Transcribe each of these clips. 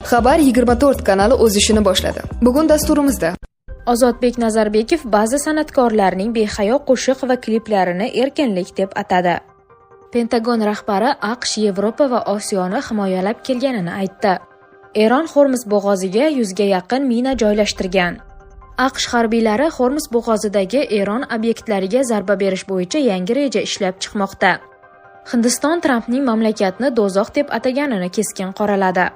Xabar 24 kanali o'z ishini boshladi. Bugun dasturimizda Ozodbek Nazarbekov ba'zi san'atkorlarning behayo qo'shiq va kliplarini erkinlik deb atadi. Pentagon rahbari AQSh Yevropa va Osiyoni himoyalab kelganini aytdi. Eron Hormuz bo'g'oziga 100 ga yaqin mina joylashtirgan. AQSh harbiylari Hormuz bo'g'ozidagi Eron obyektlariga zarba berish bo'yicha yangi reja ishlab chiqmoqda. Hindiston Trampning mamlakatni do'zax deb ataganini keskin qoraladi.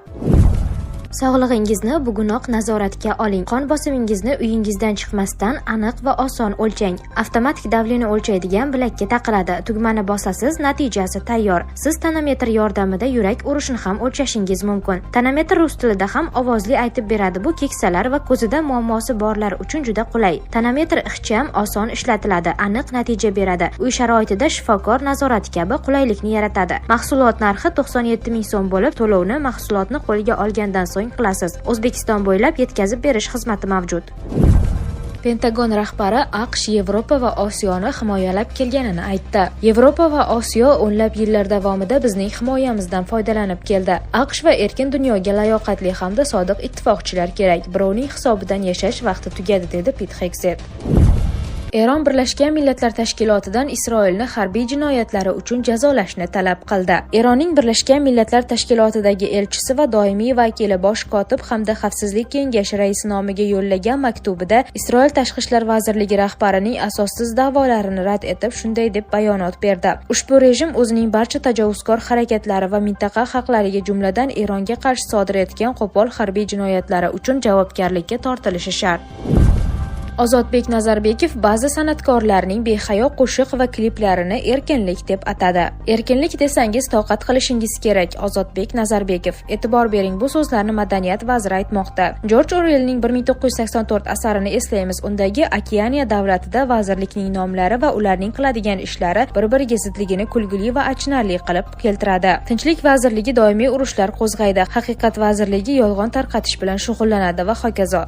Sog'lig'ingizni bugunoq nazoratga oling. Qon bosimingizni uyingizdan chiqmasdan aniq va oson o'lchang. Avtomatik давление o'lchaydigan bilakka taqiladi. Tugmani bosasiz, natijasi tayyor. Siz tonometr yordamida yurak urishini ham o'lchashingiz mumkin. Tonometr rus tilida ham ovozli aytib beradi. Bu keksalar va ko'zida muammosi borlar uchun juda qulay. Tonometr ixcham, oson ishlatiladi, aniq natija beradi. Uy sharoitida shifokor nazorati kabi qulaylikni yaratadi. Mahsulot narxi 97 ming so'm bo'lib, to'lovni mahsulotni qo'lga olgandan so'ng qilasiz. O'zbekiston bo'ylab yetkazib berish xizmati mavjud. Pentagon rahbari AQSh Yevropa va Osiyoni himoyalab kelganini aytdi. Yevropa va Osiyo o'nlab yillar davomida bizning himoyamizdan foydalanib keldi. AQSh va erkin dunyoga layoqatli hamda sodiq ittifoqchilar kerak. Birovning hisobidan yashash vaqti tugadi, dedi Pit Xegset. Eron Birlashgan Millatlar Tashkilotidan Isroilni harbiy jinoyatlari uchun jazolashni talab qildi. Eronning Birlashgan Millatlar Tashkilotidagi elchisi va doimiy vakili bosh kotib hamda Xavfsizlik kengashi raisi nomiga yo'llagan maktubida Isroil Tashqi ishlar vazirligi rahbarining asossiz da'volarini rad etib, shunday deb bayonot berdi: "Ushbu rejim o'zining barcha tajovuzkor harakatlari va mintaqa xalqlariga, jumladan Eronga qarshi sodir etgan qo'pol harbiy jinoyatlari uchun javobgarlikka tortilishi shart." Ozodbek Nazarbekov ba'zi san'atkorlarning behayo qo'shiq va kliplarini erkinlik deb atadi. Erkinlik desangiz, toqat qilishingiz kerak. Ozodbek Nazarbekov. E'tibor bering, bu so'zlarni madaniyat vaziri aytmoqda. Jorj Orwellning 1984 asarini eslaymiz. Undagi Okeaniya davlatida vazirlikning nomlari va ularning qiladigan ishlari bir-biriga zidligini kulgili va achinarli qilib keltiradi. Tinchlik vazirligi doimiy urushlar qo'zg'aydi, Haqiqat vazirligi yolg'on tarqatish bilan shug'ullanadi va hokazo.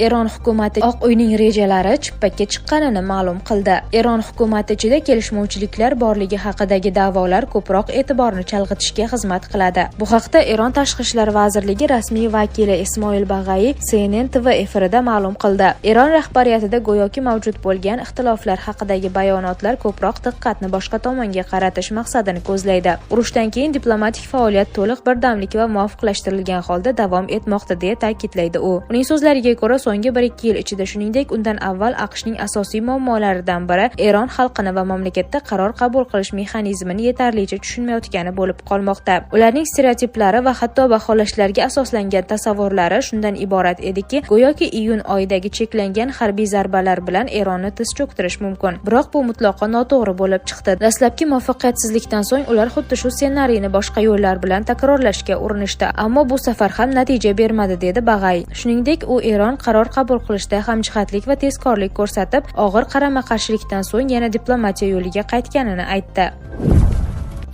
Eron hukumati Oq uyning rejalari chippakka chiqqanini ma'lum qildi. Eron hukumati ichida kelishmovchiliklar borligi haqidagi da'volar ko'proq e'tiborni chalg'itishga xizmat qiladi. Bu haqda Eron Tashqi ishlar vazirligi rasmiy vakili Ismoil Bag'ayi CNN TV efirida ma'lum qildi. Eron rahbariyatida go'yoki mavjud bo'lgan ixtiloflar haqidagi bayonotlar ko'proq diqqatni boshqa tomonga qaratish maqsadini ko'zlaydi. Urushdan keyin diplomatik faoliyat to'liq birdamlik va muvofiqlashtirilgan holda davom etmoqda, deya ta'kidlaydi u. Uning so'zlariga ko'ra, so'nggi 1-2 yil ichida, shuningdek, undan avval AQShning asosiy muammolaridan biri Eron xalqini va mamlakatda qaror qabul qilish mexanizmini yetarlicha tushunmayotgani bo'lib qolmoqda. Ularning stereotiplari va hatto baholashlarga asoslangan tasavvurlari shundan iborat ediki, go'yoki iyun oyidagi cheklangan harbiy zarbalar bilan Eronni tiz cho'ktirish mumkin. Biroq bu mutlaqo noto'g'ri bo'lib chiqdi. Dastlabki muvaffaqiyatsizlikdan so'ng ular xuddi shu ssenariyni boshqa yo'llar bilan takrorlashga urinishdi, ammo bu safar ham natija bermadi, dedi Bag'ay. Shuningdek, u Eron qaror qabul qilishda hamjihatlik va tezkorlik ko'rsatib, og'ir qarama-qarshilikdan so'ng yana diplomatiya yo'liga qaytganini aytdi.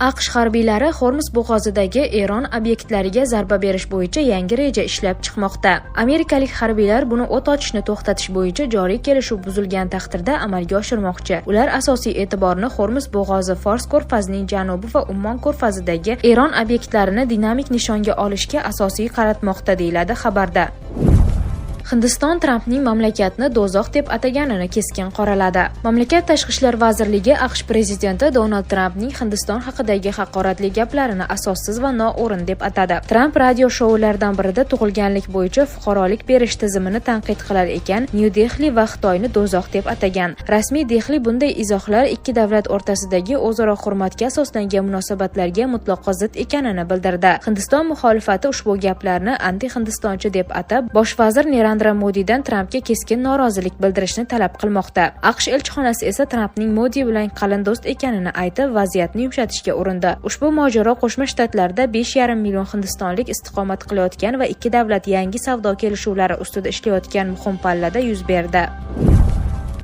AQSh harbiylari Hormuz bo'g'ozidagi Eron obyektlariga zarba berish bo'yicha yangi reja ishlab chiqmoqda. Amerikalik harbiylar buni o't ochishni to'xtatish bo'yicha joriy kelishuv buzilgan taqdirda amalga oshirmoqchi. Ular asosiy e'tiborni Hormuz bo'g'ozi, Fors ko'rfazining janubi va Ummon ko'rfazidagi Eron obyektlarini dinamik nishonga olishga asosiy qaratmoqda, deyiladi xabarda. Hindiston Trampning mamlakatni do'zax deb ataganini keskin qoraladi. Mamlakat Tashqi ishlar vazirligi AQSh prezidenti Donald Trampning Hindiston haqidagi haqoratli gaplarini asossiz va noo'rin deb atadi. Tramp radio shoularidan birida tug'ilganlik bo'yicha fuqarolik berish tizimini tanqid qilar ekan, Nyu Dehli va Xitoyni do'zax deb atagan. Rasmiy Dehli bunday izohlar ikki davlat o'rtasidagi o'zaro hurmatga asoslangan munosabatlarga mutlaqo zid ekanini bildirdi. Hindiston muxolifati ushbu gaplarni anti-hindistonchi deb atab, bosh vazir Narendra Modidan Trampga keskin norozilik bildirishni talab qilmoqda. AQSh elchixonasi esa Trampning Modi bilan qalin do'st ekanini aytib, vaziyatni yumshatishga urindi. Ushbu mojaro Qo'shma Shtatlarda 5,5 million hindistonlik istiqomat qilayotgan va ikki davlat yangi savdo kelishuvlari ustida ishlayotgan muhim pallada yuz berdi.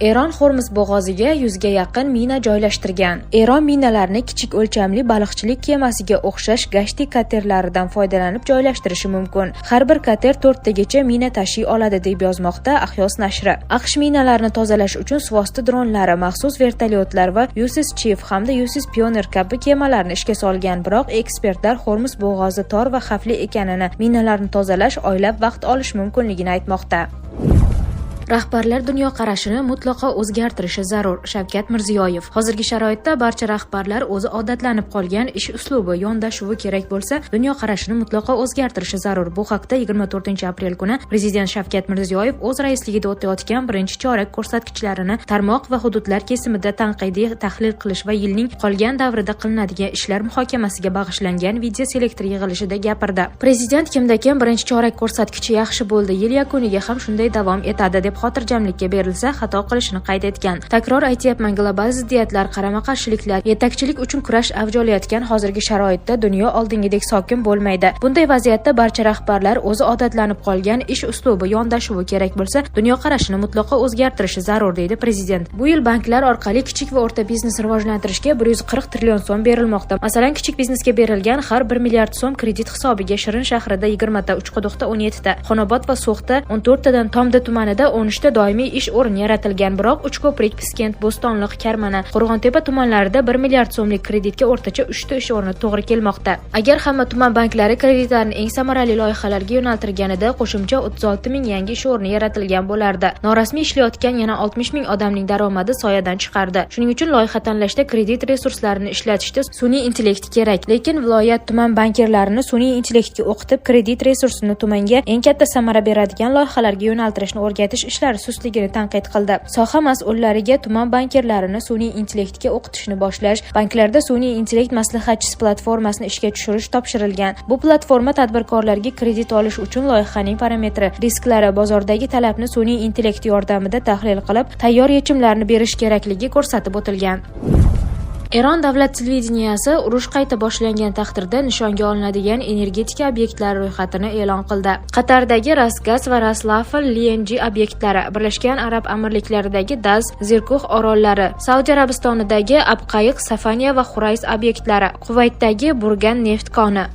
Eron Hormuz bo'g'oziga 100 ga yaqin mina joylashtirgan. Eron minalarni kichik o'lchamli baliqchilik kemasiga o'xshash gashti katerlaridan foydalanib joylashtirishi mumkin. Har bir kater 4 tagacha mina tashiy oladi, deb yozmoqda Axios nashri. AQSh minalarni tozalash uchun suvosti dronlari, maxsus vertolyotlar va USS Chief hamda USS Pioneer kabi kemalarni ishga solgan. Biroq ekspertlar Hormuz bo'g'ozi tor va xavfli ekanini, minalarni tozalash oylab vaqt olishi mumkinligini aytmoqda. Rahbarlar dunyoqarashini mutlaqo o'zgartirishi zarur – Shavkat Mirziyoyev. Hozirgi sharoitda barcha rahbarlar o'zi odatlanib qolgan ish uslubi, yondashuvi kerak bo'lsa, dunyoqarashini mutlaqo o'zgartirishi zarur. Bu haqda 24-aprel kuni Prezident Shavkat Mirziyoyev o'z raisligida o'tayotgan birinchi chorak ko'rsatkichlarini tarmoq va hududlar kesimida tanqidiy tahlil qilish va yilning qolgan davrida qilinadigan ishlar muhokamasiga bag'ishlangan videoselektor yig'ilishida gapirdi. Prezident kimda-kim birinchi chorak ko'rsatkichi yaxshi bo'ldi, yil yakuniga ham shunday davom etadi deb xotirjamlikka berilsa, xato qilishini qayd etgan. Takror aytyapman, global ziddiyatlar, qarama-qarshiliklar, yetakchilik uchun kurash avj olayotgan hozirgi sharoitda dunyo oldingidek sokin bo'lmaydi. Bunday vaziyatda barcha rahbarlar o'zi odatlanib qolgan ish uslubi, yondashuvi kerak bo'lsa, dunyoqarashini mutlaqo o'zgartirishi zarur, deydi prezident. Bu yil banklar orqali kichik va o'rta biznes rivojlantirishga 140 trillion so'm berilmoqda. Masalan, kichik biznesga berilgan har 1 milliard so'm kredit hisobiga Shirin shahrida 20 ta, Uchquduqda 17 ta, Xonobod va So'xda 14 tadan, Tomdi tumanida 13 ta doimiy ish o'rni yaratilgan. Biroq Uchko'prik, Piskent, Bo'stonliq, Karmana, Qo'rg'ontepa tumanlarida 1 milliard so'mlik kreditga o'rtacha 3 ta ish o'rni to'g'ri kelmoqda. Agar hamma tuman banklari kreditlarni eng samarali loyihalarga yo'naltirganida qo'shimcha 36 ming yangi ish o'rni yaratilgan bo'lardi. Norasmiy ishlayotgan yana 60 ming odamning daromadi soyadan chiqardi. Shuning uchun loyiha tanlashda kredit resurslarini ishlatishda sun'iy intellekt kerak. Lekin viloyat, tuman bankirlarini sun'iy intellektga o'qitib, kredit resursini tumanga eng katta samara beradigan loyihalarga yo'naltirishni o'rgatish ishlari sustligini tanqid qildi. Soha mas'ullariga tuman bankirlarini sun'iy intellektga o'qitishni boshlash, banklarda sun'iy intellekt maslahatchisi platformasini ishga tushirish topshirilgan. Bu platforma tadbirkorlarga kredit olish uchun loyihaning parametri, risklari, bozordagi talabni sun'iy intellekt yordamida tahlil qilib, tayyor yechimlarni berish kerakligi ko'rsatib o'tilgan. Eron davlat televideniyasi urush qayta boshlangan taqdirda nishonga olinadigan energetika obyektlari ro'yxatini e'lon qildi. Qatardagi Rasgaz va Ras Laffan LNG obyektlari, Birlashgan Arab Amirliklaridagi Daz, Zirkuh orollari, Saudiya Arabistonidagi Abqayiq, Safaniya va Xurays obyektlari, Quvaytdagi Burgan neft koni.